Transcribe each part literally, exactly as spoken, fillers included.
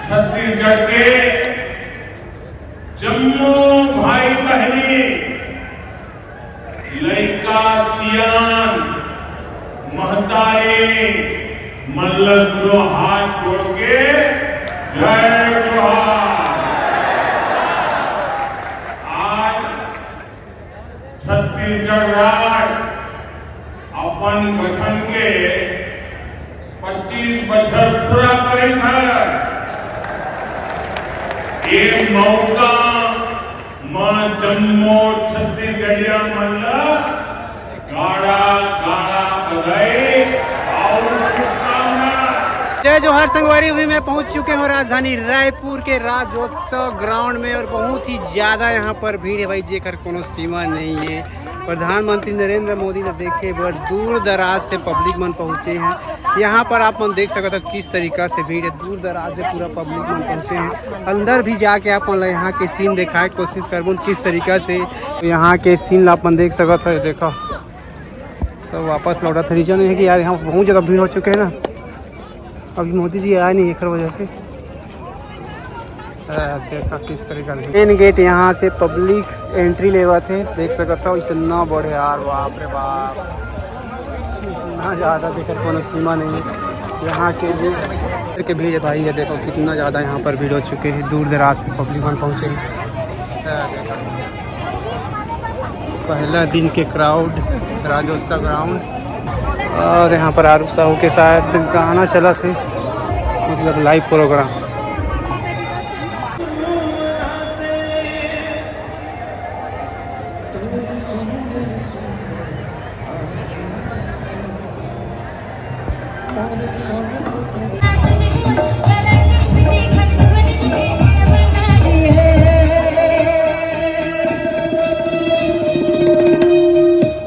छत्तीसगढ़ के जम्मो भाई बहिनी, लइका सियान, महतारी, मन ल दुनों हाथ जोड़ के जय जोहार। आज छत्तीसगढ़ राज्य अपन गठन के पच्चीस बछर पूरा करिस हे। ये मौका म जम्मो छत्तीसगढ़िया मन ल गाड़ा गाड़ा बधाई और शुभकामना। जय जोहार संगवारी, अभी मैं पहुंच चुके हूं राजधानी रायपुर के राज्योत्सव ग्राउंड में और बहुत ही ज्यादा यहां पर भीड़ है भाई, जेकर कोनो सीमा नहीं है। प्रधानमंत्री नरेंद्र मोदी ल देखे बर दूर दराज से पब्लिक मन पहुंचे हैं। यहां पर आप मन देख सकत हो किस तरीका से भीड़ है, दूर दराज से पूरा पब्लिक मन पहुंचे हैं। अंदर भी जाके आप मन ल यहां के सीन देखाए के कोशिश करबो किस तरीका से। तो यहां के सीन ला आप मन देख सकत हो, देखो सब वापस लौटत हे। रीजन ये है कि यार यहां बहुत ज्यादा भीड़ हो चुके हैं ना, अभी मोदी जी आए नहीं एकर वजह से। आ, देखा किस तरीका से मेन गेट यहां से पब्लिक एंट्री लेवत हे, देख सकत हो इतना बड़े यार, बाप रे बाप, इतना ज्यादा जेकर कोनो सीमा नहीं है। यहां के भी के भीड़ है भाई, ये देखो कितना ज्यादा यहां पर भीड़ हो चुके हैं, दूर दराज से पब्लिक मन पहुंचे हैं। आ, देखो। पहला दिन के क्राउड, राज्योत्सव ग्राउंड। और यहां पर आरुष साहू के साथ गाना चलत हे, मतलब लाइव प्रोग्राम।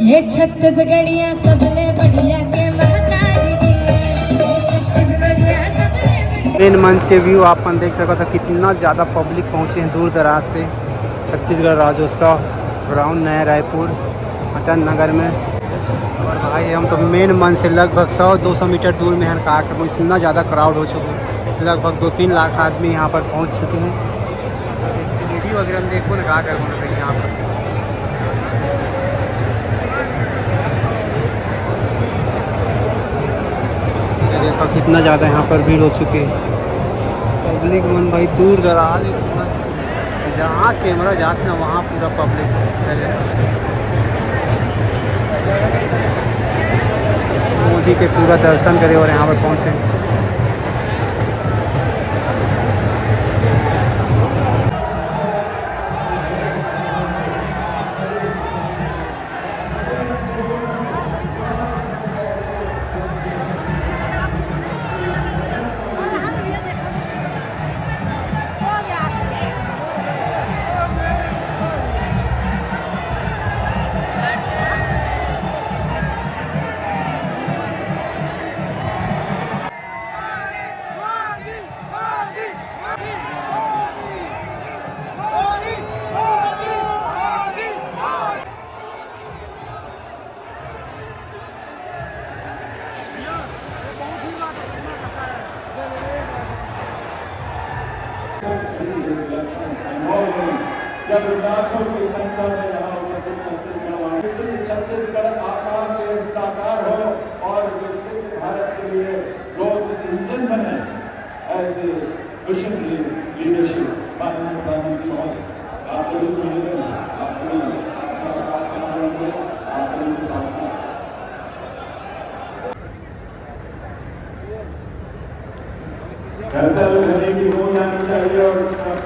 ये छत्तीसगढ़िया सबले बढ़िया के महतारी के। ये छत्तीसगढ़िया सबले बढ़िया। मेन मंच के व्यू आप मन देख सकत हो, कितना ज्यादा पब्लिक पहुंचे हैं दूर दराज से छत्तीसगढ़ राज्योत्सव ग्राउंड नया रायपुर अटल नगर में। और भाई हम तो मेन मंच से लगभग सौ दो सौ मीटर दूर में हैं, का करूँ, इतना ज्यादा क्राउड हो चुका है, लगभग दो तीन लाख आदमी यहां पर पहुंच चुके हैं। वीडियो अगर हम देखो ना, का करूँ ना भाई, यहां पर ये देखो कितना ज्यादा यहां पर भीड़ हो चुके हैं। पब्लिक मन भाई दूर दराज, जहां कैमरा जात ना वहां पूरा पब्लिक चले। मोदी के पूरा दर्शन करे और यहां पर पहुंचे। जब लाखों की संख्या में यहाँ उपस्थित छत्तीसगढ़ वाले, विकसित छत्तीसगढ़ आकार में साकार हो और विकसित भारत के लिए ग्रोथ इंजन बने, ऐसे विजनरी लीडरशिप। माननीय प्रधानमंत्री महोदय, आप सभी से निवेदन है, आप सभी से, आप सभी से प्रार्थना है। करतल घने की होनी चाहिए और सब